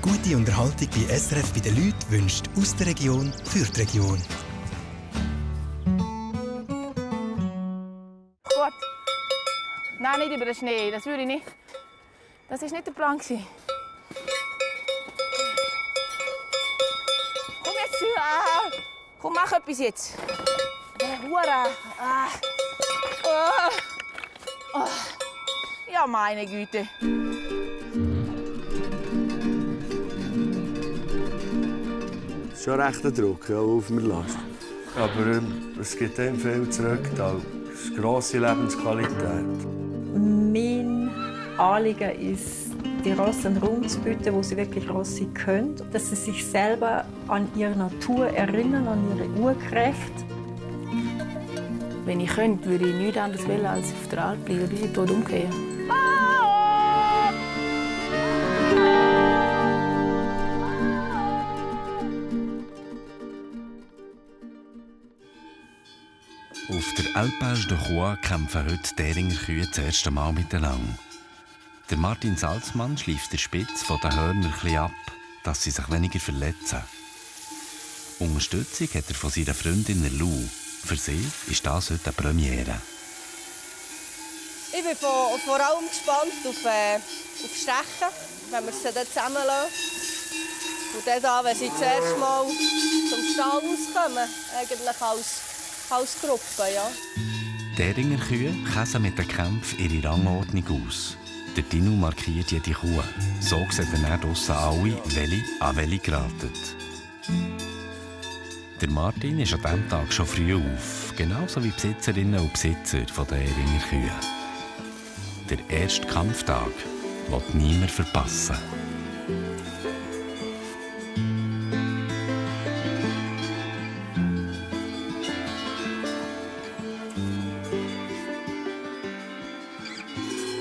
Gute Unterhaltung bei SRF bei den Leuten wünscht aus der Region für die Region. Gut. Nein, nicht über den Schnee. Das würde ich nicht. Das war nicht der Plan. Komm jetzt. Komm, mach etwas jetzt. Hure. Ja, meine Güte. Es ist schon recht ein Druck, ja, auf mir Last. Aber es gibt ihm viel zurück. Das ist eine grosse Lebensqualität. Mein Anliegen ist, die Rosse einen Raum zu bieten, wo sie wirklich Rosse können. Dass sie sich selber an ihre Natur erinnern, an ihre Urkräfte. Wenn ich könnte, würde ich nichts anderes wollen, als auf der Alp bleiben, bis ich tot umgehe. Auf der Alpage de Roy kämpfen heute die Deringer Kühe das erste Mal miteinander. Der Martin Salzmann schleift der Spitze von den Hörnern ein bisschen ab, dass sie sich weniger verletzen. Unterstützung hat er von seiner Freundin Lou. Für sie ist das heute eine Premiere. Ich bin vor allem gespannt auf Stechen, wenn wir sie dann zusammenlassen. Und dann, wenn sie das erste Mal zum Stall rauskommen, eigentlich als Gruppe. Ja. Die Deringer Kühe käsen mit den Kämpfen ihre Rangordnung aus. Der Dino markiert jede Kuh. So sieht dann draussen alle, welche an welche geraten. Der Martin ist an diesem Tag schon früh auf, genauso wie Besitzerinnen und Besitzer der Deringer Kühe. Der erste Kampftag will niemand verpassen.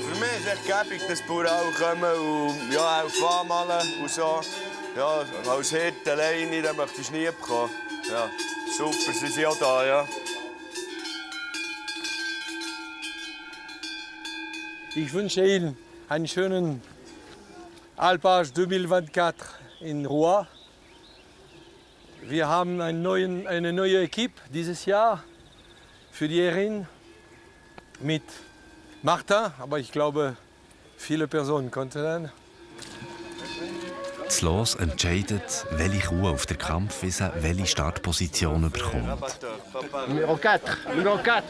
Für mich ist es echt gäbig, dass die Bauern auch kommen und ja, auch anmalen und so. Ja, als Hirte alleine, dann möchte ich nie bekommen. Ja, super, sie sind auch da, ja. Ich wünsche Ihnen einen schönen Alpage 2024 in Roy. Wir haben eine neue Equipe dieses Jahr für die Erin mit Martin, aber ich glaube, viele Personen konnten dann. Das Los entscheidet, welche Kuh auf der Kampfwiese welche Startposition bekommt. Numéro 4. Numéro 4.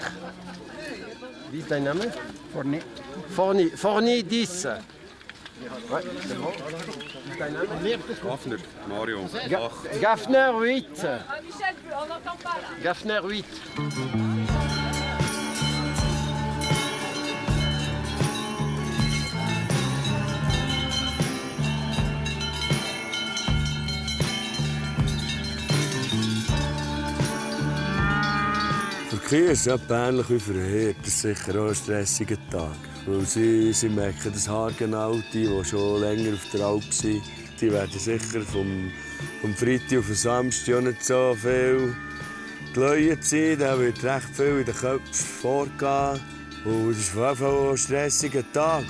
Wie ist dein Name? Forni. Forni. Forni 10. Ouais, c'est bon. Dein Name? Gaffner, Mario. Gaffner 8. Gaffner 8. Für die Kühe ist es ähnlich wie für den Hirt. Das ist sicher auch ein stressiger Tag. Weil sie merken das haargenau. Die schon länger auf der Alp sind, die werden sicher vom Freitag auf den Samstag auch nicht so viel geläut sein. Da wird recht viel in den Köpfen vorgehen. Und es ist auf jeden Fall auch ein stressiger Tag.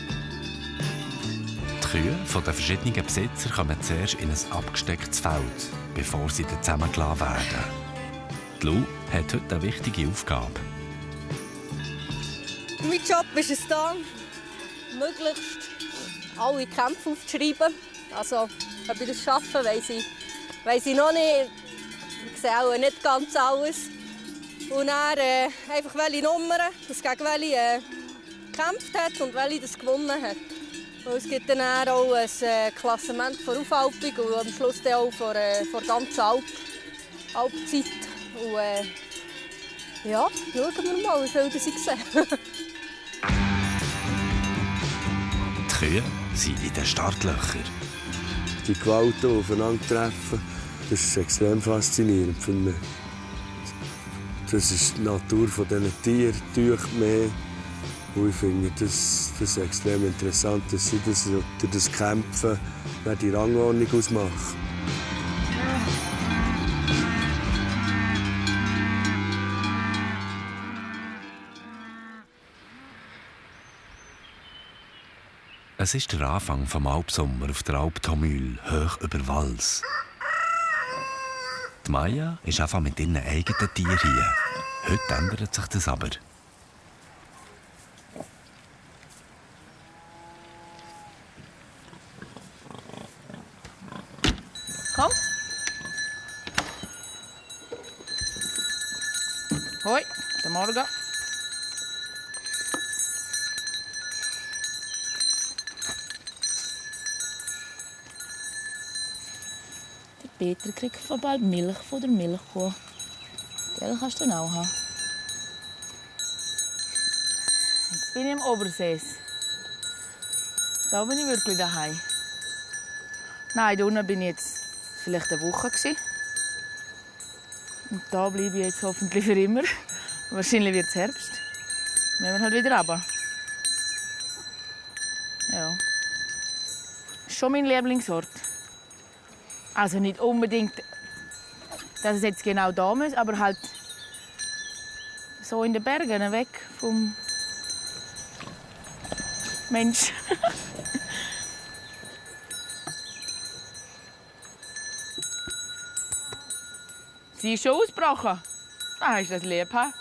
Die Kühe von den verschiedenen Besitzern kommen zuerst in ein abgestecktes Feld, bevor sie dann zusammengelassen werden. Die Lou hat heute eine wichtige Aufgabe. Mein Job ist es dann, möglichst alle Kämpfe aufzuschreiben. Also, ob ich das schaffe, weiss ich noch nicht. Ich sehe auch nicht ganz alles. Und dann einfach welche Nummern, das gegen welche gekämpft hat und welche das gewonnen hat. Und es gibt dann auch ein Klassement vor Aufalpung und am Schluss dann auch vor ganzen Alpzeit. Und ja, schauen wir mal, wie viel das ich sehe. Die Kühe sind in den Startlöchern. Die Gewalten, die aufeinandertreffen, das ist extrem faszinierend für mich. Das ist die Natur dieser Tiere, täuscht mehr. Und ich finde das extrem interessant, dass sie durch das Kämpfen die Rangordnung ausmachen. Es ist der Anfang des Alpsommer auf der Alp Thomühl, hoch über Vals. Die Maja ist einfach mit ihren eigenen Tieren hier. Heute ändert sich das aber. Komm. Hoi, guten Morgen. Peter kriegt von bald Milch von der Milchkuh. Gell, kannst du dann auch haben. Jetzt bin ich im Obersees. Da bin ich wirklich daheim. Nein, da unten bin ich jetzt vielleicht eine Woche gewesen. Und da bleibe ich jetzt hoffentlich für immer. Wahrscheinlich wird es Herbst. Dann wir halt wieder runter. Ja. Das ist schon mein Lieblingsort. Also nicht unbedingt, dass es jetzt genau da muss, aber halt so in den Bergen, weg vom Mensch. Sie ist schon ausgebrochen. Ah, ist das lieb, ha?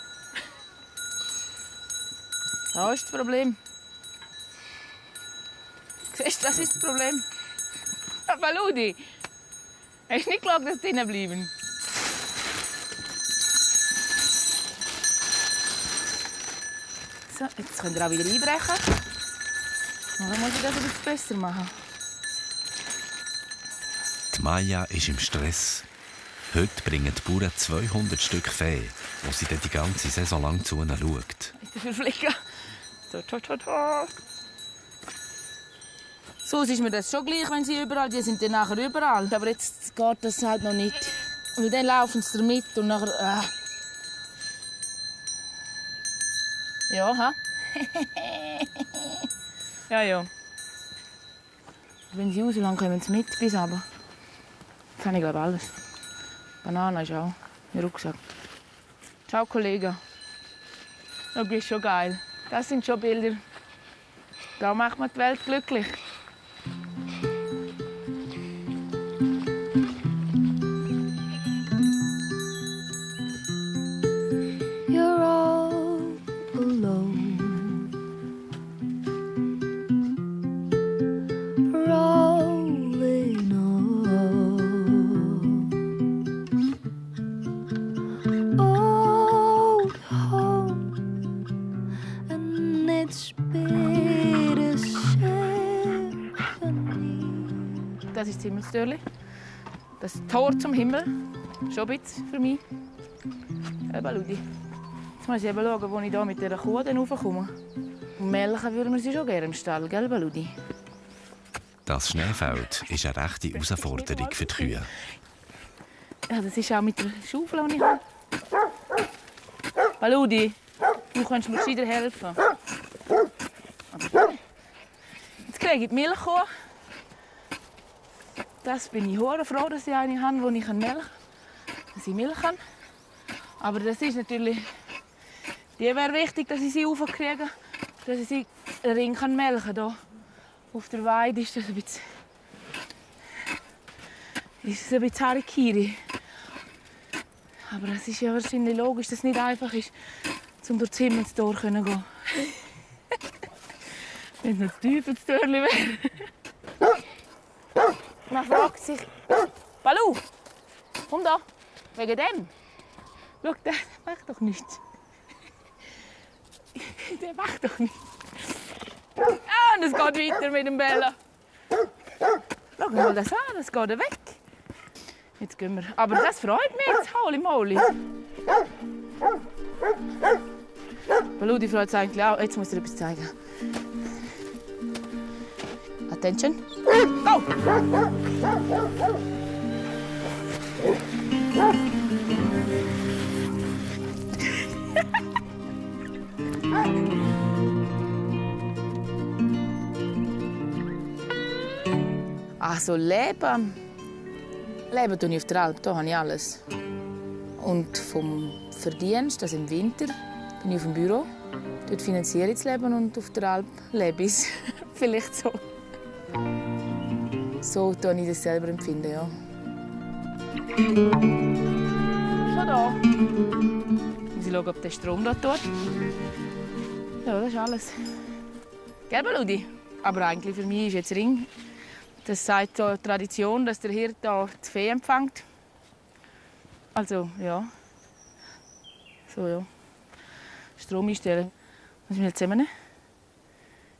Da ist das Problem. Siehst du, das ist das Problem. Aber Ludi, hast du nicht geglaubt, dass sie drinnen bleiben? So, jetzt könnt ihr auch wieder einbrechen. Und dann muss ich das ein bisschen besser machen. Die Maja ist im Stress. Heute bringen die Bauern 200 Stück Vieh, wo sie dann die ganze Saison lang zu ihnen schaut. Ist der Flicker? So ist mir das schon gleich, wenn sie überall, die sind dann nachher überall. Aber jetzt geht das halt noch nicht. Weil dann laufen sie damit und nachher... Ja, ha? Ja. Wenn sie raus lang kommen sie mit bis runter. Das habe ich glaube alles. Banane ist auch. Mein Rucksack. Ciao, Kollege. Du bist schon geil. Das sind schon Bilder. Da macht man die Welt glücklich. You're all alone. Rolling on. Old home. And it's bitter symphony. Das ist das Himmelstürli. Das Tor zum Himmel. Schon ein bisschen für mich. Ludi. Jetzt muss ich eben schauen, wo ich hier mit dieser Kuh raufkomme. Und melken würden wir sie schon gerne im Stall, gell, Ludi? Das Schneefeld ist eine rechte Herausforderung für die Kühe. Ja, das ist auch mit der Schaufel, die ich habe. Ludi, du kannst mir gescheiter helfen. Jetzt kriege ich die Milchkuh. Das bin ich hure froh, dass ich eine habe, die ich melken kann. Dass ich Milch kann. Aber das ist natürlich... Die wäre wichtig, dass ich sie aufkriege. Dass ich sie einen Ring melken kann. Hier auf der Weide ist das ein bisschen... Ist ein bisschen Harikiri. Aber es ist ja wahrscheinlich logisch, dass es nicht einfach ist, um durch das Himmelstor zu gehen. Wenn es noch das Teufelstörli wäre. Man fragt sich... Balu, komm da, wegen dem. Schau, der macht doch nichts. Der macht doch nichts. Ah, und es geht weiter mit dem Bellen. Schau mal das an, es geht weg. Jetzt gehen wir. Aber das freut mich jetzt, holy moly. Balu, die freut sich eigentlich auch. Jetzt muss ich dir etwas zeigen. Attention. Go! Also leben tue ich auf der Alp, da habe ich alles. Und vom Verdienst, also im Winter, bin ich auf dem Büro. Dort finanziere ich das Leben und auf der Alp lebe ich es. Vielleicht so. So empfinde ich das selber. Ja. Schon da. Ich schaue, ob der Strom da tut. Ja, das ist alles. Gell, Ludi? Aber eigentlich für mich ist jetzt Ring. Das sagt so Tradition, dass der Hirt da die Fee empfängt. Also, ja. So, ja. Strom einstellen. Müssen wir jetzt zusammen?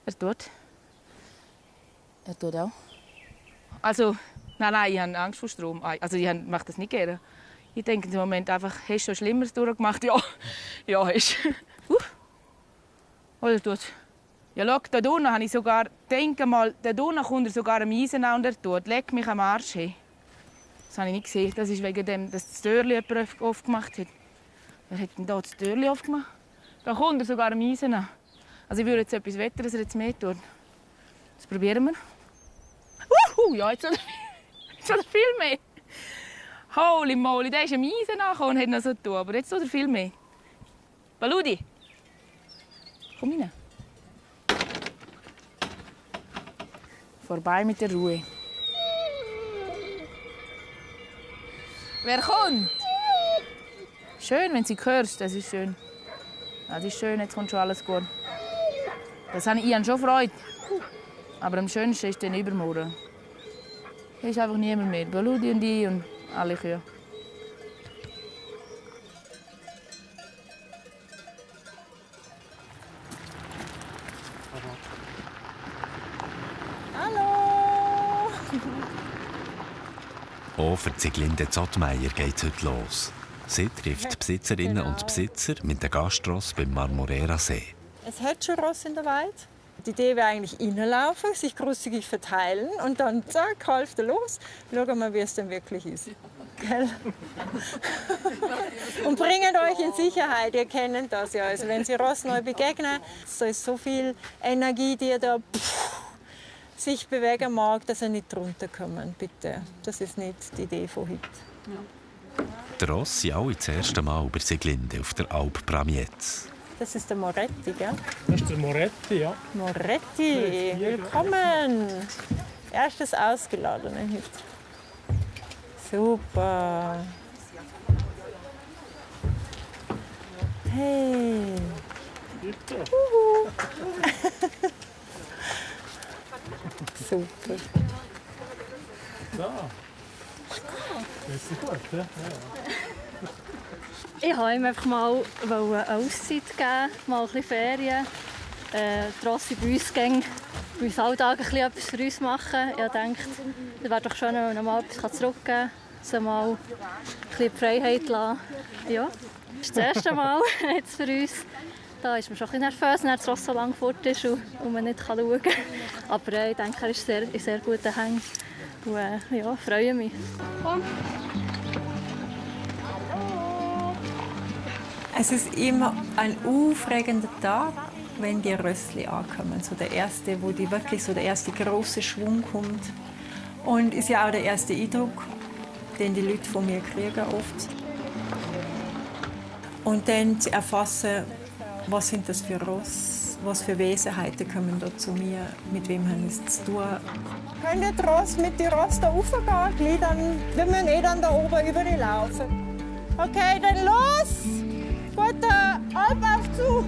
Er tut. Er tut auch. Also, nein, ich habe Angst vor Strom. Also, ich mache das nicht gerne. Ich denke im Moment einfach, hast du schon Schlimmeres durchgemacht? Ja, ja, hast du. Oder tut. Ja, schau, da unten habe ich sogar, denke mal, da unten kommt er sogar am Eisen an und er tut. Leg mich am Arsch hin. Das habe ich nicht gesehen. Das ist wegen dem, dass das Türchen jemand aufgemacht hat. Wer hat denn da das Türchen aufgemacht? Da kommt er sogar am Eisen an. Also ich würde jetzt etwas wetten, dass er jetzt mehr tut. Das probieren wir. Ja, jetzt hat er viel mehr. Holy moly, der ist am Eisen angekommen und hat noch so getan. Aber jetzt tut er viel mehr. Baludi, komm rein. Vorbei mit der Ruhe. Wer kommt? Schön, wenn du sie hörst, das ist schön. Das ist schön, jetzt kommt schon alles gut. Ich habe schon Freude. Aber am schönsten ist dann übermorgen. Hier ist einfach niemand mehr. Baludi und ich und alle Kühe. Hallo! Auch für Sieglinde Zottmeier geht es heute los. Sie trifft die Besitzerinnen und Besitzer mit den Gastross beim Marmorera-See. Es hat schon Ross in der Weide. Die Idee wäre eigentlich reinlaufen, sich großzügig verteilen und dann zack, half er los. Schauen wir, wie es denn wirklich ist. Gell? Und bringen euch in Sicherheit, ihr kennt das ja. Also wenn Sie Ross neu begegnen, da ist so viel Energie, die da sich bewegen mag, dass er nicht runterkommen. Bitte, das ist nicht die Idee von heute. Ja. Die Ross sind alle das erste Mal über Sieglinde auf der Alp Bramietz. Das ist der Moretti, gell? Das ist der Moretti, ja. Moretti, willkommen! Erstes Ausgeladene heute. Super! Hey! Super! So. Das ist gut, ja? Ich wollte ihm einfach mal eine Auszeit geben, mal ein bisschen Ferien. Die Rossi bei uns gehen, bei uns Alltag etwas für uns machen. Ich dachte, es wäre doch schön, wenn man mal etwas zurückgeben kann, sie mal ein bisschen die Freiheit lassen. Ja, das ist das erste Mal jetzt für uns. Da ist man schon ein bisschen nervös, wenn das Ross so lange fort ist und man nicht schauen kann. Aber ich denke, er ist in sehr guten Händen. Und ja, freue mich. Komm. Es ist immer ein aufregender Tag, wenn die Rössli ankommen. So der erste, wo die wirklich so der erste große Schwung kommt. Und ist ja auch der erste Eindruck, den die Leute von mir kriegen oft. Und dann zu erfassen, was sind das für Ross, was für Wesenheiten kommen da zu mir, mit wem haben sie es zu tun. Könnt ihr mit den Ross da raufgehen, dann wir müssen dann da oben über die laufen. Okay, dann los! Guter Alpaufzug!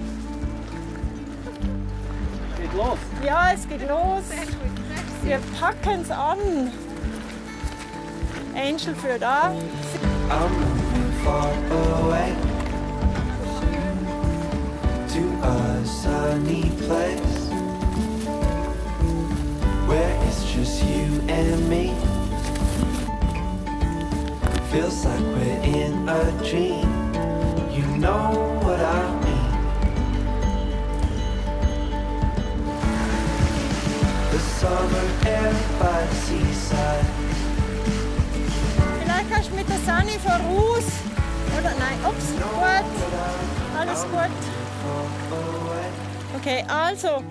Geht los? Ja, es geht los. Wir packen es an. Angel führt an. To a sunny place where it's just you and me. Feels like we're in a dream. You know what I mean. The summer air by the seaside. Vielleicht kannst du mit der Sunny voraus. Oder nein, ups, gut. Alles gut. Okay, also,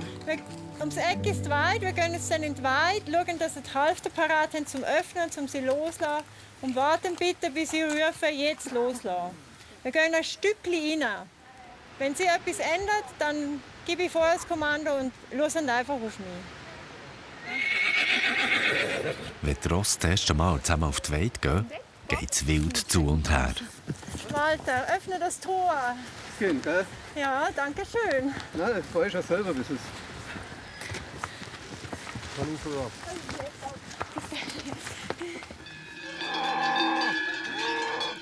ums Eck ist weit. Wir gehen jetzt dann in die Weide, schauen, dass sie die Hälfte parat haben zum Öffnen, zum sie loslassen. Und warten bitte, bis sie rufen, jetzt loslassen. Wir gehen ein Stückchen rein. Wenn sie etwas ändert, dann gebe ich vorher das Kommando und hören einfach auf mich. Wenn die Rosse das erste Mal zusammen auf die Weide gehen, geht es wild zu und her. Walter, öffne das Tor. Kind, gell? Ja, danke schön. Nein, das weiß ich ja selber, bis es.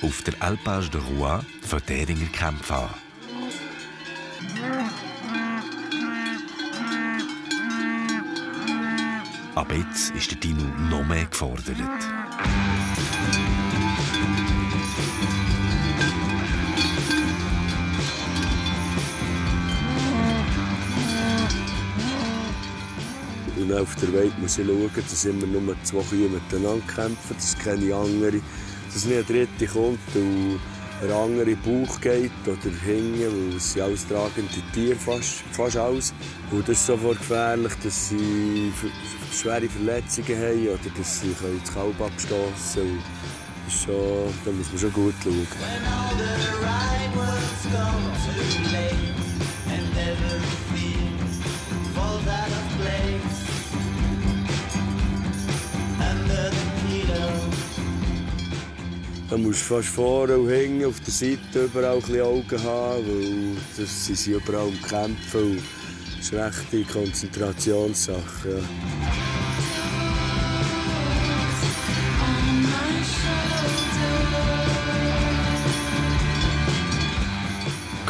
Auf der Alpage de Rouen fängt die Heringer Kämpfe an. Aber jetzt ist der Dino noch mehr gefordert. Und auf der Weide muss ich schauen, dass immer nur 2 Kühe miteinander kämpfen, dass keine andere, dass nicht eine dritte kommt und eine andere Bauch geht oder hinten, weil es sind alles tragende Tiere, fast alles. Und das ist sofort gefährlich, dass sie schwere Verletzungen haben oder dass sie das Kalb abstoßen können. Da muss man schon gut schauen. Da musst du fast vorne und hinten auf der Seite überall ein bisschen Augen haben, weil sie sind überall am Kämpfen und das ist eine rechte Konzentrationssache. Ja.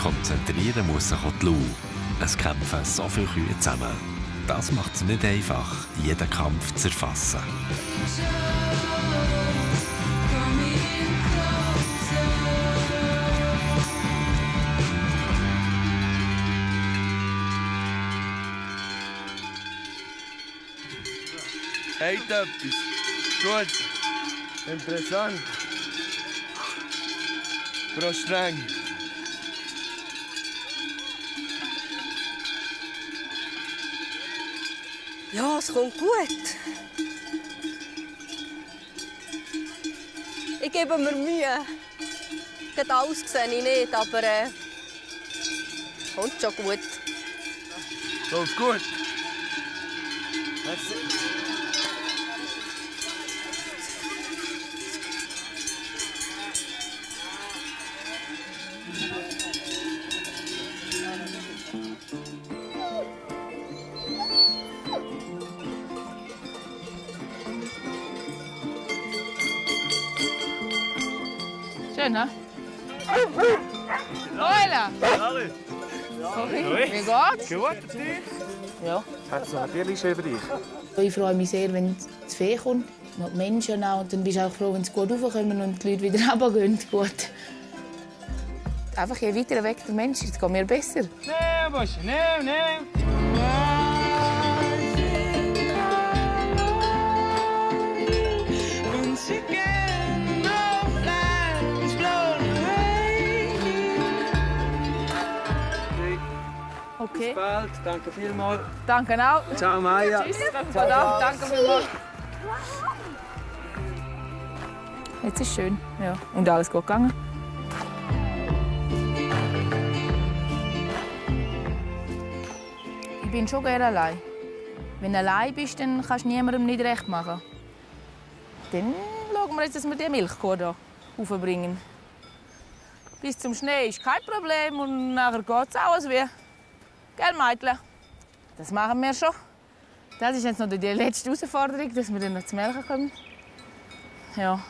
Konzentrieren muss sich auch die Lau. Es kämpfen so viele Kühe zusammen. Das macht es nicht einfach, jeden Kampf zu erfassen. Habt etwas? Gut. Interessant. Pro streng. Ja, es kommt gut. Ich gebe mir Mühe. Gerade alles sehe ich nicht, aber kommt schon gut. Läuft gut. Merci. Schön, ne? Leila! Sorry, wie geht's? Gut, Ja. hat es natürlich schön für dich. Ich freue mich sehr, wenn das Vieh kommt, und die Menschen auch. Und dann bist du auch froh, wenn sie gut raufkommen und die Leute wieder runtergehen. Gut. Einfach je weiter weg der Mensch, jetzt geht mir besser. Nee, Boschi, nee. Okay. Bis bald, danke vielmals. Danke auch. Ciao, Maja. Tschüss. Danke vielmals. Jetzt ist schön. Ja. Und alles gut gegangen. Ich bin schon gerne allein. Wenn du allein bist, dann kannst du niemandem nicht recht machen. Dann schauen wir jetzt, dass wir die Milchkuh hier aufbringen. Bis zum Schnee ist kein Problem und nachher geht es auch als wie. Gell, Mädchen? Das machen wir schon. Das ist jetzt noch die letzte Herausforderung, dass wir dann noch zu melken kommen. Ja.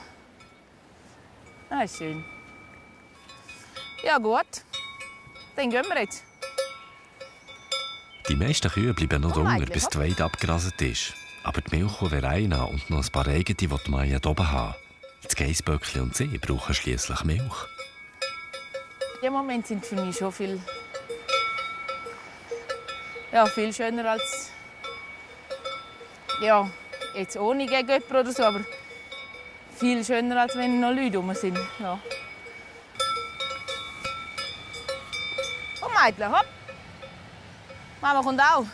Das ist schön. Ja, gut. Dann gehen wir jetzt. Die meisten Kühe bleiben noch unten, bis die Weide abgerasselt ist. Aber die Milchkuh Verena und noch ein paar eigene, die Maja hier oben haben. Das Geissböckli und sie brauchen schliesslich Milch. Die Momente sind für mich schon viel schöner als jetzt ohne gegen jemanden oder so, aber viel schöner, als wenn noch Leute rum sind. Ja. Komm, Mädchen, hopp! Mama kommt auch.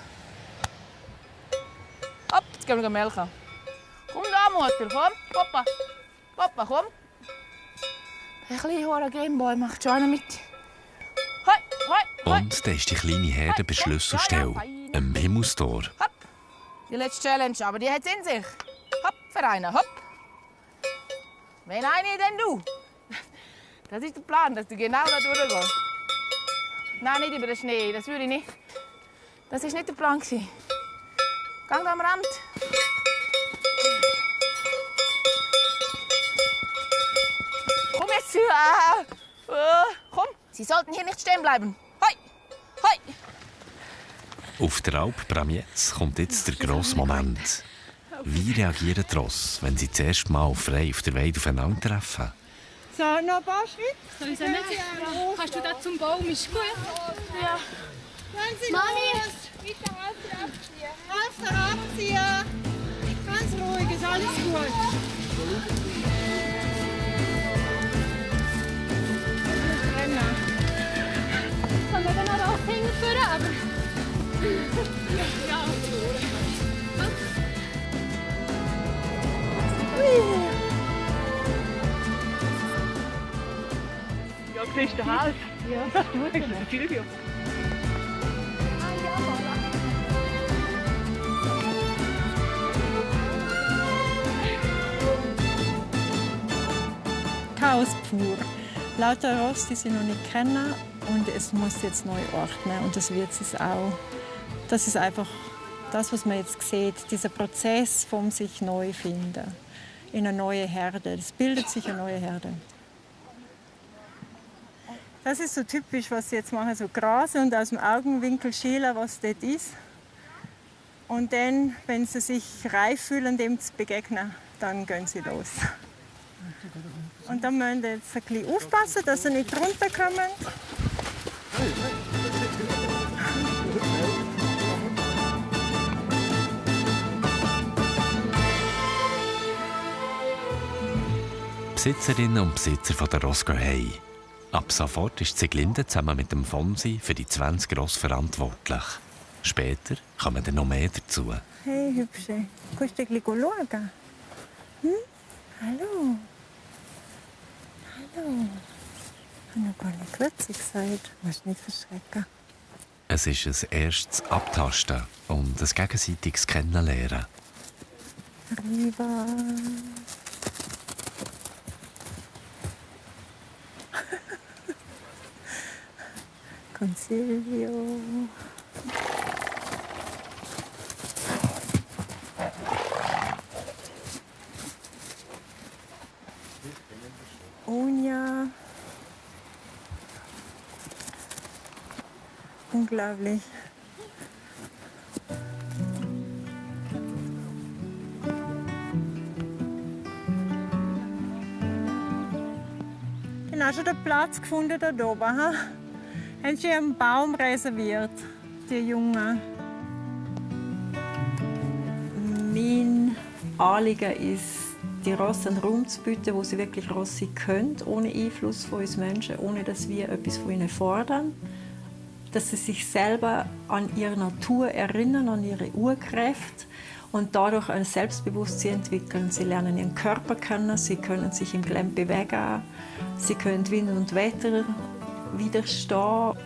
Hopp, jetzt gehen wir melken. Komm da, Mutter, komm. Papa, komm. Ein kleiner Gameboy macht schon einen mit. Hoi. Und da ist die kleine Herde bei Schlüsselstelle, am Himmelstor. Hopp. Die letzte Challenge, aber die hat es in sich. Hopp, für einen. Hopp. Wenn eine, dann du. Das ist der Plan, dass du genau da durchgehst. Nein, nicht über den Schnee. Das würde ich nicht. Das war nicht der Plan. Gang da am Rand. Komm jetzt zu. Komm, Sie sollten hier nicht stehen bleiben. Hoi! Hoi! Auf der Alp Bramiez kommt jetzt der grosse Moment. Wie reagieren die Rosse, wenn sie das erste Mal frei auf der Weide aufeinandertreffen? So, noch ein paar Schritte. Soll ich sagen? Kannst du da zum Baum? Ist gut? Ja. Können Sie los? Bitte Halfter abziehen. Ganz ruhig, ist alles gut. Kann man dann auch hinführen, aber... Ja. Ja, siehst du den Hals? Ja, das ist gut. Silvio. Chaos pur. Lauter Rost, die sie noch nicht kennen, und es muss jetzt neu ordnen. Und das wird es auch. Das ist einfach das, was man jetzt sieht, dieser Prozess vom sich neu finden in eine neue Herde. Es bildet sich eine neue Herde. Das ist so typisch, was sie jetzt machen, so grasen und aus dem Augenwinkel schielen, was dort ist. Und dann, wenn sie sich reif fühlen, dem zu begegnen, dann gehen sie los. Und dann müssen sie jetzt ein bisschen aufpassen, dass sie nicht runterkommen. Besitzerinnen und Besitzer von der Ross gehen heim. Ab sofort ist Sieglinde zusammen mit dem Fonsi für die 20 Ross verantwortlich. Später kommen dann noch mehr dazu. Hey, Hübsche, kannst du ein bisschen schauen? Hm? Hallo? Hallo? Ich habe noch gar nicht Grüezi gesagt. Du musst nicht verschrecken. Es ist ein erstes Abtasten und ein gegenseitiges Kennenlernen. Arriva. Con Silvio. Unja. Unglaublich. Genau, schon den Platz gefunden da oben. Ha? Haben sie einen Baum reserviert, die Jungen. Mein Anliegen ist, die Rosse einen Raum zu bieten, wo sie wirklich Rosse sein können, ohne Einfluss von uns Menschen, ohne dass wir etwas von ihnen fordern. Dass sie sich selber an ihre Natur erinnern, an ihre Urkräfte und dadurch ein Selbstbewusstsein entwickeln. Sie lernen ihren Körper kennen, sie können sich im Gelände bewegen, sie können Wind und Wetter widerstehen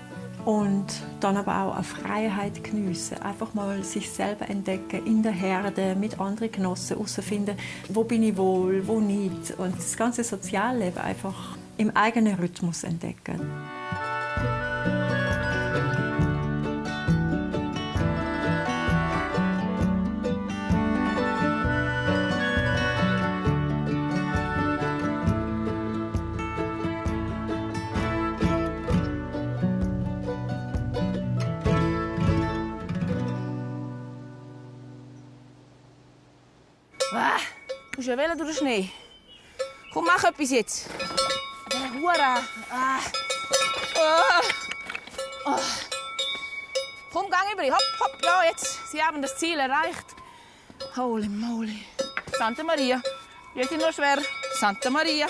und dann aber auch eine Freiheit geniessen. Einfach mal sich selber entdecken, in der Herde, mit anderen Genossen herausfinden, wo bin ich wohl, wo nicht. Und das ganze Sozialleben einfach im eigenen Rhythmus entdecken. Du musst ja wählen durch den Schnee. Komm, mach etwas jetzt. Der Hure. Komm, gang über. Hopp, hopp. Ja, jetzt. Sie haben das Ziel erreicht. Holy moly. Santa Maria. Jetzt ist noch schwer. Santa Maria.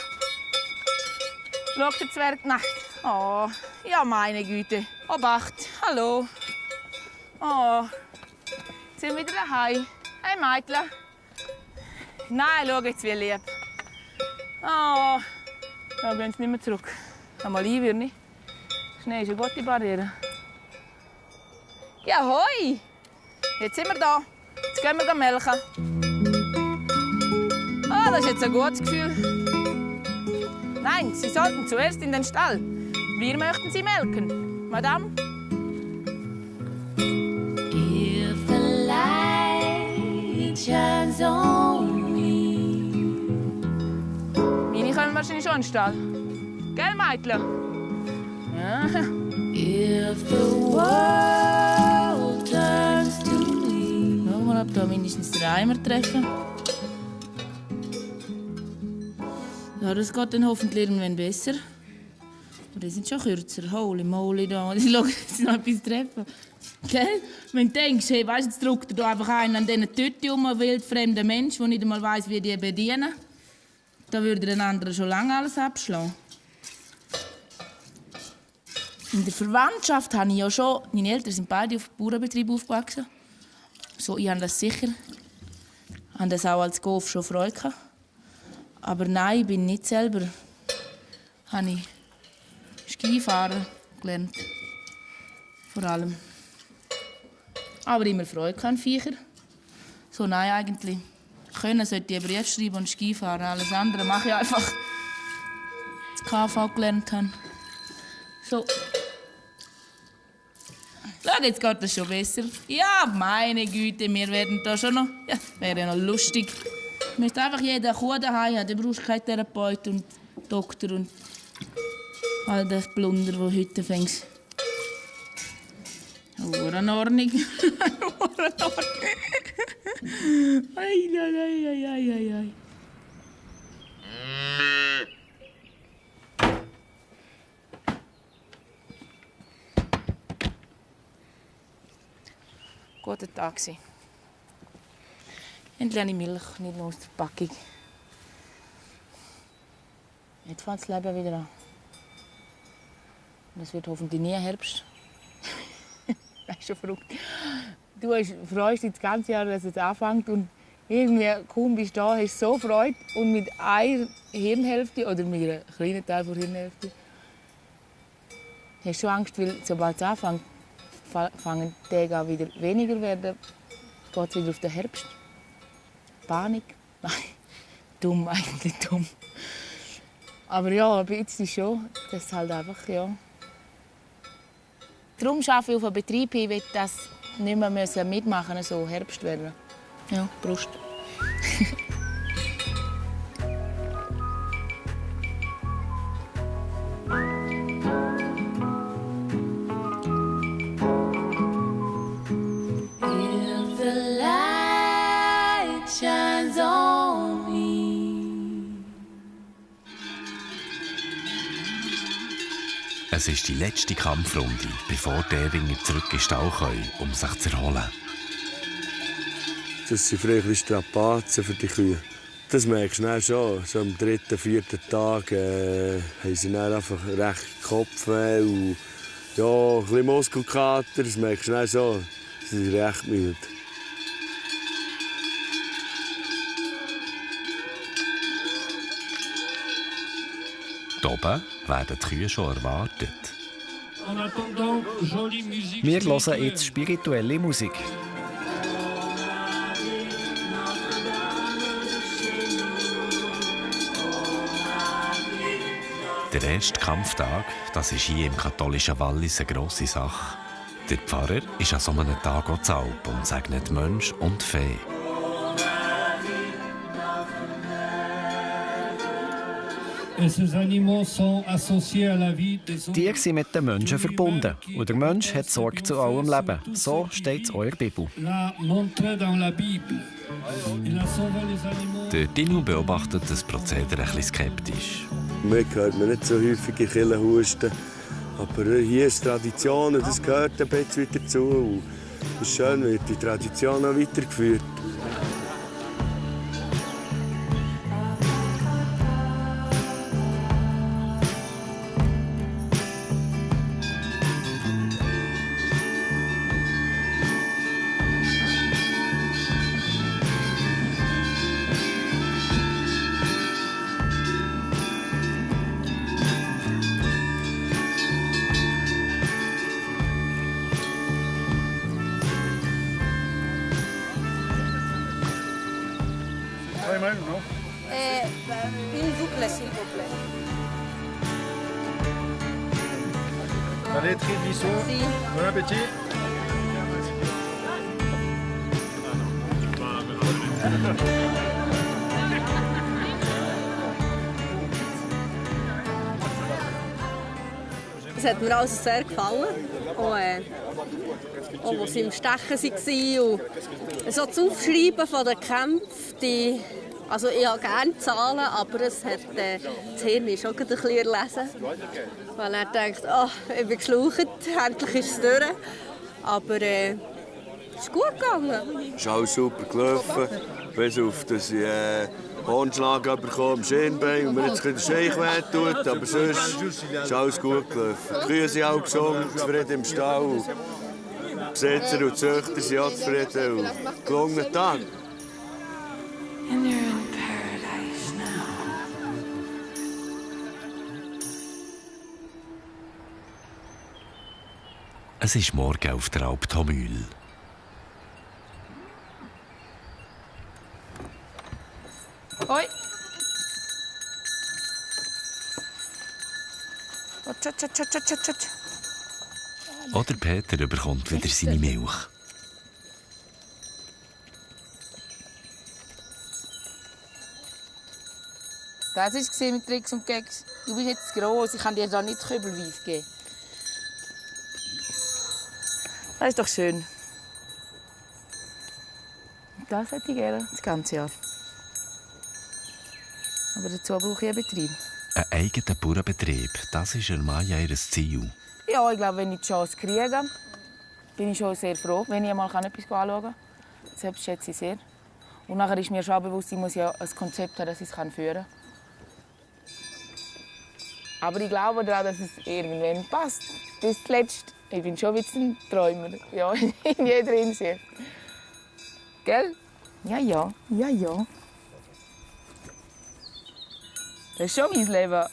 Schau der Zwerg. Nein. Oh, ja, meine Güte. Obacht. Hallo. Oh. Jetzt sind wir wieder daheim. Hey, Mädchen. Nein, schau jetzt, wie lieb. Oh, da gehen sie nicht mehr zurück. Einmal einwürden. Schnee ist eine gute Barriere. Ja, hoi! Jetzt sind wir da. Jetzt gehen wir melken. das ist jetzt ein gutes Gefühl. Nein, Sie sollten zuerst in den Stall. Wir möchten Sie melken. Madame? If the light shines on me. Meine können wahrscheinlich schon in den Stall. Gell, Mädchen? Ja. If the world turns to me. Schau mal, ob da mindestens 3 Eimer treffen. Ja, das geht dann hoffentlich irgendwann besser. Aber die sind schon kürzer. Holy moly da. Die schauen, dass sie noch etwas treffen. Gell? Wenn du denkst, hey, weißt, jetzt drückt er da einfach einen an diesen Tüte um, ein wildfremder Mensch, der nicht einmal weiss, wie die bedienen. Da würde den anderen schon lange alles abschlagen. In der Verwandtschaft habe ich ja schon... Meine Eltern sind beide auf Bauernbetrieb aufgewachsen. So, ich habe das sicher. Ich habe das auch als Golf schon Freude gehabt. Aber nein, ich bin nicht selber. Habe ich Skifahren gelernt. Vor allem. Aber immer Freude an Viecher. So, nein, eigentlich. Können sollte ich Brief schreiben und Skifahren. Alles andere mache ich einfach. Das KV gelernt habe. So. Schau, jetzt geht das schon besser. Ja, meine Güte, wir werden da schon noch... Ja, wäre ja noch lustig. Du müsst einfach jede Kuh daheim haben. Du brauchst keinen Therapeut und Doktor und all das Plunder, das heute fängst. Eine Ordnung. Ei. Guten Tag. Endlich habe ich Milch, nicht nur aus der Packung. Jetzt fängt das Leben wieder an. Und es wird hoffentlich nie Herbst. Das ist schon verrückt. Du freust dich das ganze Jahr, dass es anfängt. Und irgendwie kaum bist du da, hast du so Freude. Und mit einer Hirnhälfte, oder mit einem kleinen Teil der Hirnhälfte, hast du schon Angst, weil sobald es anfängt, fangen die Tage an wieder weniger werden. Geht es wieder auf den Herbst. Panik. Nein, dumm, eigentlich dumm. Aber ja, ein bisschen schon. Das ist halt einfach, ja. Darum arbeite ich auf einem Betrieb, ich will das nicht mehr mitmachen müssen, so Herbst werden. Ja, Brust. If the light shines on me. Es ist die letzte Kampfrunde, bevor die Eringer zurück in den Stall können, um sich zu erholen. Das sind vielleicht Strapazen für die Kühe. Das merkst du dann schon. So am 3., 4. Tag haben sie dann einfach recht Kopfweh und ja, ein bisschen Muskelkater. Das merkst du dann schon. Sie sind recht müde. Hier oben werden die Kühe schon erwartet. Wir hören jetzt spirituelle Musik. Der erste Kampftag, das ist hier im katholischen Wallis eine grosse Sache. Der Pfarrer ist an so einem Tag auch zu Alp und segnet Mensch und Fee. Tiere sind mit den Menschen verbunden und der Mensch hat Sorge zu allem Leben. So steht es in eurer Bibel. Der Dino beobachtet das Prozedere ein bisschen skeptisch. Mir hört man nicht so häufig in Kirchen husten. Aber hier ist Tradition und das gehört ein bisschen dazu. Und es ist schön, wird die Tradition auch weitergeführt. Une boucle, s'il vous plaît. Allez, très bisous. Bon appétit. Es hat mir also sehr gefallen. Auch als sie im Stechen waren. Und so das Aufschreiben von den Kämpfen, also ich habe gerne Zahlen, aber es hat das Hirn schon ein bisschen erlesen. Weil er denkt, oh, ich bin geschlaucht, endlich ist es durch. Aber es ist gut gegangen. Es ist alles super gelaufen. Bis auf, dass ich Hornschlag bekomme am Schienbein und mir jetzt ein bisschen der Scheich wehtut. Aber sonst ist alles gut gelaufen. Die Kühe sind auch gesund, zufrieden im Stall. Die Besitzer und Züchter sind auch zufrieden. Und gelungenen Tag. And you're in paradise now. Es ist morgen auf der Alp Thomühl. Hoi. Oder Peter bekommt wieder seine Milch. Das war es mit Tricks und Gags. Du bist jetzt gross, ich kann dir da nicht kübelweise geben. Das ist doch schön. Das hätte ich gerne, das ganze Jahr. Aber dazu brauche ich einen Betrieb. Ein eigener Bauernbetrieb, das ist Maya ihr Ziel. Ja, ich glaube, wenn ich die Chance kriege, bin ich schon sehr froh, wenn ich einmal etwas anschauen kann. Das schätze ich sehr. Und nachher ist mir schon bewusst, ich muss ja ein Konzept haben, das ich es führen kann. Aber ich glaube daran, dass es irgendwann passt. Bis zuletzt. Ich bin schon ein bisschen ein Träumer. Ja, in jeder Hinsicht. Gell? Ja, ja. Ja, ja. Das ist schon mein Leben.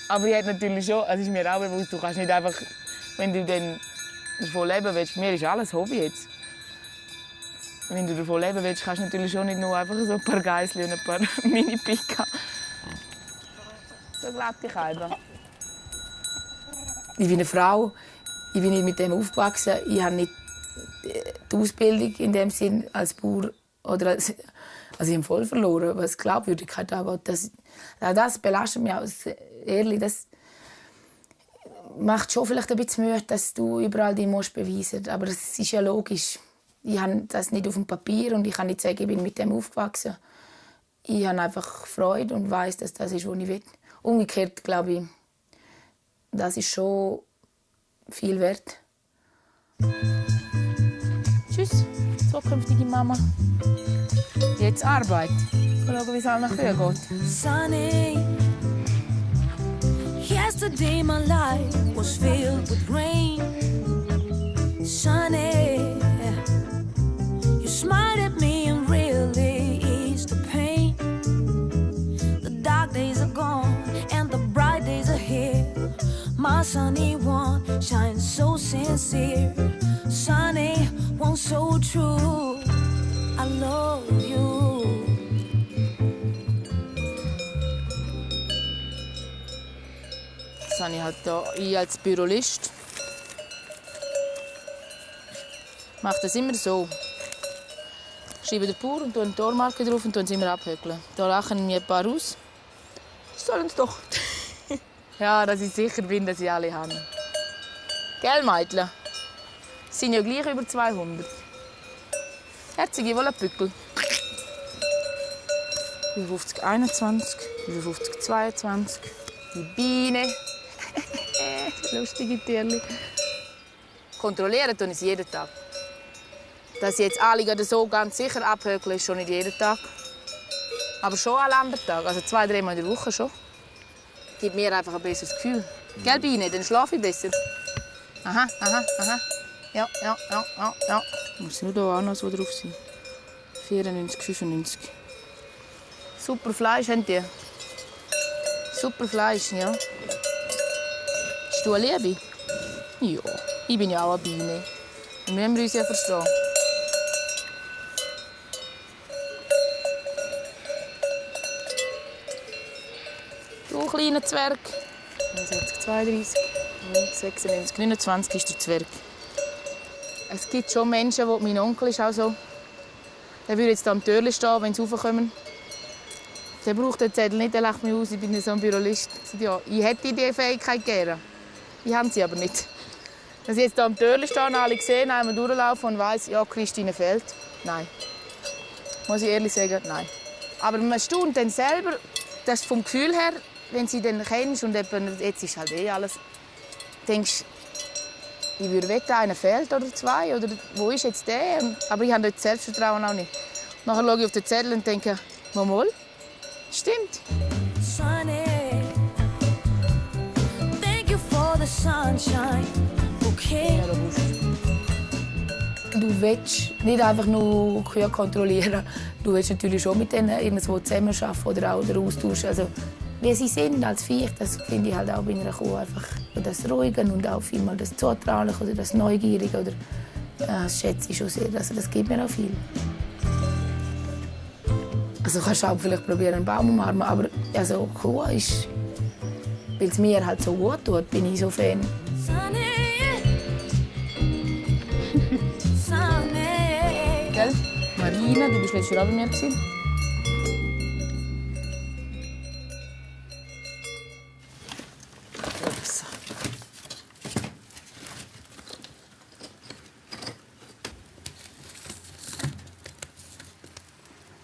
Aber ich hätte natürlich schon, es ist mir auch bewusst, du kannst nicht einfach, wenn du dann davon leben willst, für mich ist alles Hobby jetzt. Wenn du davon leben willst, kannst du natürlich schon nicht nur einfach so ein paar Geissli und ein paar Mini-Pika. So glaube ich einfach. Ich bin eine Frau, ich bin nicht mit dem aufgewachsen, ich habe nicht die Ausbildung in dem Sinn als Bauer oder als, also ich habe voll verloren, was Glaubwürdigkeit angeht. Das belastet mich auch, ehrlich, das macht schon vielleicht ein bisschen Mühe, dass du überall dich beweisen musst, aber das ist ja logisch. Ich habe das nicht auf dem Papier und ich kann nicht sagen, ich bin mit dem aufgewachsen. Ich habe einfach Freude und weiss, dass das ist, was ich will. Umgekehrt glaube ich, das ist schon viel wert. Tschüss, zukünftige Mama. Jetzt Arbeit. Schauen, wie es allen Kühen geht. Sunny. Yesterday my life was filled with rain. Sunny. You smiled at me and really eased the pain. The dark days are gone and the bright days are here. My sunny one shines so sincere. Sunny one so true. I love you. Das habe ich halt hier als Bürolist. Ich mache das immer so. Ich schreibe den Bauer und eine Tormarke drauf und sie immer abhökeln. Da lachen mir ein paar aus. Sollen es doch. Ja, dass ich sicher bin, dass ich alle habe. Gell, Mädchen? Es sind ja gleich über 200. Herzige Wollenpückel. 55, 21, 55, 22. Die Biene. Lustige Tierchen. Kontrollieren tun ich es jeden Tag. Dass jetzt alle so ganz sicher abhökeln, ist schon nicht jeden Tag. Aber schon alle anderen Tage. Also 2-3 Mal in der Woche schon. Gibt mir einfach ein besseres Gefühl. Gell, Biene? Dann schlafe ich besser. Aha, aha, aha. Ja, ja, ja, ja, ja. Muss nur hier auch noch so drauf sein. 94, 95. Super Fleisch habt ihr. Super Fleisch, ja. Bist du eine Liebe? Ja, ich bin ja auch eine Biene. Und wir müssen uns ja verstehen. Du kleiner Zwerg. 69, 32, 96, 29 ist der Zwerg. Es gibt schon Menschen, mein Onkel ist auch so. Der würde jetzt hier am Türchen stehen, wenn sie raufkommen. Der braucht den Zettel nicht, der lacht mich aus, ich bin so ein Bürolist. Ja, ich hätte diese Fähigkeit gerne. Ich habe sie aber nicht. Wenn sie jetzt hier am Türchen stehen, alle sehen, einmal durchlaufen und weiss, ja, Christine fehlt. Nein. Muss ich ehrlich sagen, nein. Aber man staunt dann selber, dass vom Gefühl her, wenn sie dann kennst und eben, jetzt ist halt alles, denkst ich würde wetten, einer fehlt oder zwei, oder wo ist jetzt der? Aber ich habe dort Selbstvertrauen auch nicht. Nachher schaue ich auf den Zettel und denke, mal, stimmt. Sunny, thank you for the sunshine. Okay. Du willst nicht einfach nur Kühe kontrollieren. Du willst natürlich schon mit denen irgendwo zusammenarbeiten oder auch den Austausch. Also, wie sie sind als Viech, das finde ich halt auch bei einer Kuh einfach das Ruhige und auch vielmal das Zutrauliche oder das Neugierige. Oder, das schätze ich schon sehr. Also, das gibt mir auch viel. Also kannst du auch vielleicht probieren, einen Baum umarmen, aber also, Kuh ist, weil es mir halt so gut tut, bin ich so Fan. Gell? Marina, du bist letztes Jahr auch bei mir gewesen. Ups.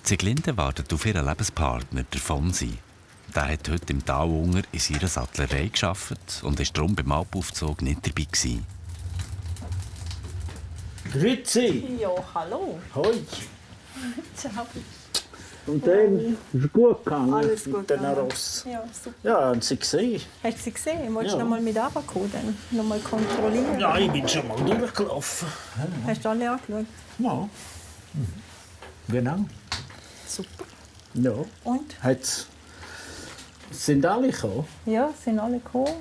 Sieglinde wartet auf ihren Lebenspartner, der Fonsi. Der hat heute im Tauunger in seiner Sattlerei gearbeitet und war darum beim Alpaufzug nicht dabei gewesen. Grüezi! Ja, hallo. Hoi! Ciao. Und dann ist es gut gegangen Alles mit gut den gegangen. Ross. Ja, super. Ja, haben Sie gesehen? Hast du sie gesehen? Wolltest du Ja. noch mal mit runterkommen, dann noch mal kontrollieren? Ja, ich bin schon mal durchgelaufen. Hast du alle angeschaut? Ja. Genau. Super. Ja. Und? Sind alle gekommen? Ja, sind alle gekommen.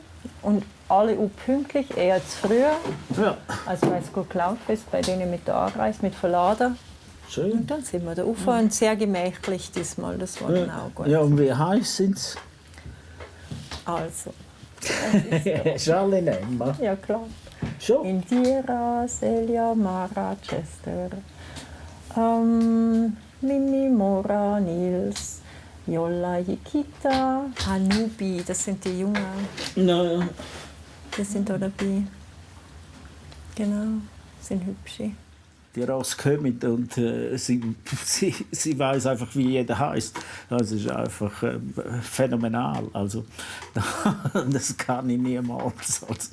Und alle auch pünktlich, eher zu früh. Ja. Also weil es gut gelaufen ist, bei denen mit der Anreise, mit Verladen. Schön. Und dann sind wir da rauf und sehr gemächlich diesmal, das war dann auch gut. Ja, und wie heiß sind sie? Also. Charlie nehmen. Ja, klar. Schon? Indira, Celia, Mara, Chester, Mimi, Mora, Nils, Jolla, Yikita, Hanubi, das sind die Jungen. Nein. Die sind da dabei. Genau, sind hübsche. Die Ross kommen und sie weiß einfach, wie jeder heißt. Das ist einfach phänomenal. Also, das kann ich niemals. Also,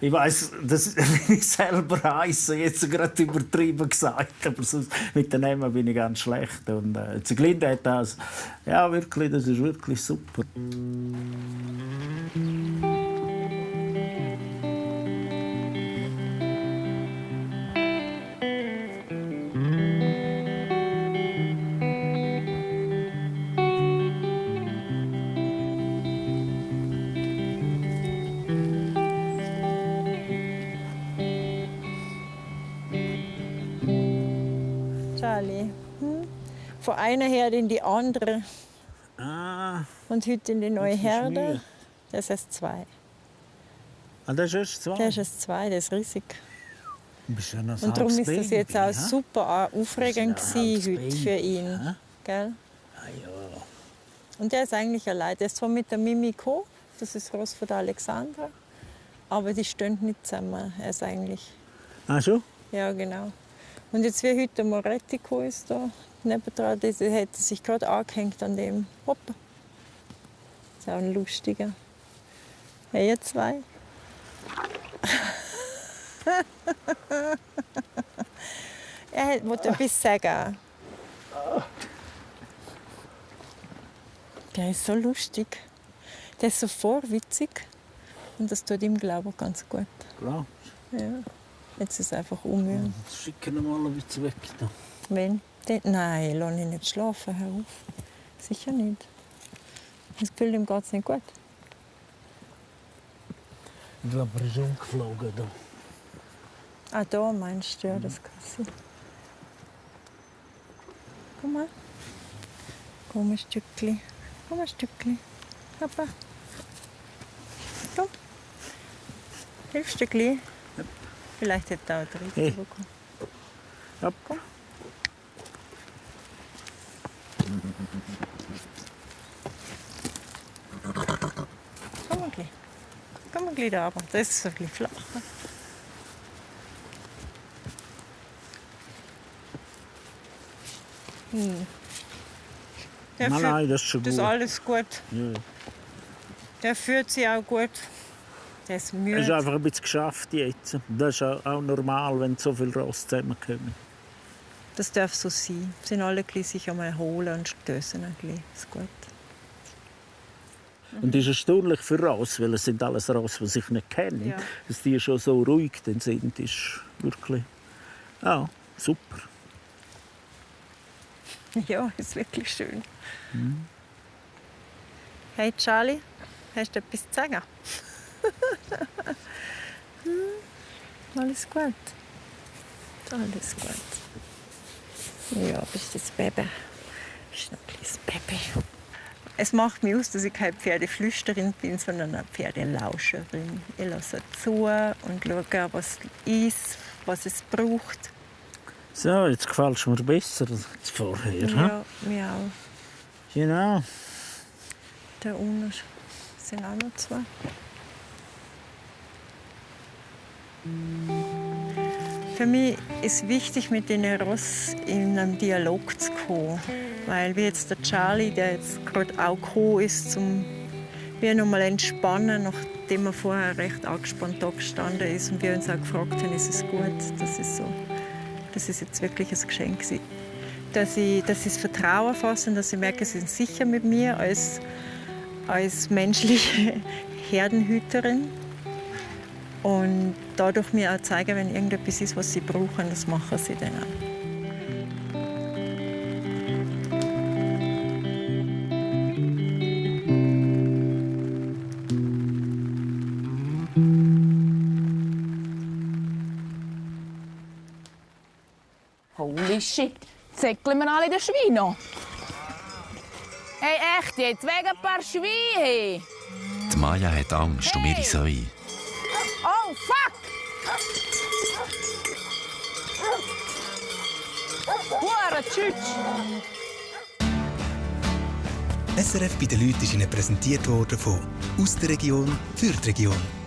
ich weiß, dass ich selber heiße, jetzt gerade übertrieben gesagt, aber sonst, mit den Namen bin ich ganz schlecht. Und Sieglinde hat das. Ja, wirklich, das ist wirklich super. Charlie. Von einer Herde in die andere. Ah, Und heute in die neue das ist Herde. Mühe. Das ist erst 2. Ah, das ist erst 2? Das ist erst 2, das ist riesig. Du bist ja noch ein Und darum ist halbes das jetzt Baby, auch hä? super aufregend Das ist ja ein gewesen halbes heute für Baby, ihn. hä? Gell? Ah, ja. Und der ist eigentlich allein. Der ist zwar mit der Mimi gekommen, das ist Ross von der Alexandra, aber die stehen nicht zusammen. Er ist eigentlich. Ah, schon? Ja, genau. Und jetzt wie heute der Moretti gekommen ist da nebendran, der hätte sich gerade angehängt an dem. Hoppa. Das ist auch ein lustiger. Hey, ihr zwei. Er wollte etwas sagen. Der ist so lustig. Der ist so vorwitzig. Und das tut ihm, glaube ich, ganz gut. Klar. Ja. Jetzt ist es einfach unmüde. Schicken wir mal ein bisschen weg. Da. Wen? Nein, lass ihn nicht schlafen. Hör auf. Sicher nicht. Das Gefühl, ihm geht es nicht gut. Ich glaube, er ist umgeflogen. Da. Ah, da meinst du, ja, das kann sein. Komm mal. Komm ein Stückchen. Komm ein Stückchen. Papa. Komm. Hilfst du gleich? Ja. Vielleicht hat er auch den Ritter bekommen. Ja. Komm. Komm mal gleich. Komm mal gleich da runter. Das ist so ein bisschen flacher. Nein, das ist schon gut. Das ist alles gut. Ja. Der fühlt sich auch gut. Der ist müde. Es ist einfach ein bisschen geschafft jetzt. Das ist auch normal, wenn so viele Rosse zusammenkommen. Das darf so sein. Sie sind alle sich einmal holen und stößen ein bisschen. Das ist gut. Und das ist erstaunlich für Rosse, weil es sind alles Rosse, die sich nicht kennen. Ja. Dass die schon so ruhig sind, ist wirklich super. Ja, ist wirklich schön. Hey Charlie, hast du etwas zu sagen? Alles gut. Alles gut. Ja, bist das Baby. Bist noch ein kleines Baby. Es macht mich aus, dass ich keine Pferdeflüsterin bin, sondern eine Pferdelauscherin. Ich lasse zu und schaue, was es ist, was es braucht. So, jetzt gefällt es mir besser als vorher. Ja, mir auch. Genau. Da unten sind auch noch zwei. Für mich ist wichtig, mit den Ross in einen Dialog zu kommen. Weil wie jetzt der Charlie, der jetzt gerade auch gekommen ist, zum wir noch mal entspannen, nachdem er vorher recht angespannt da gestanden ist und wir uns auch gefragt haben, ist es gut, das ist jetzt wirklich ein Geschenk gewesen. Dass ich das Vertrauen fasse und dass ich merke, sie sind sicher mit mir als menschliche Herdenhüterin. Und dadurch mir auch zeigen, wenn irgendetwas ist, was sie brauchen, das machen sie dann auch. Holy shit, zäckeln wir alle den Schweine. Hey, echt jetzt, wegen ein paar Schweine. Die Maja hat Angst um ihre Säue. Oh, fuck! Hure Tschütsch! SRF bei den Leuten ist Ihnen präsentiert worden von «Aus der Region für die Region».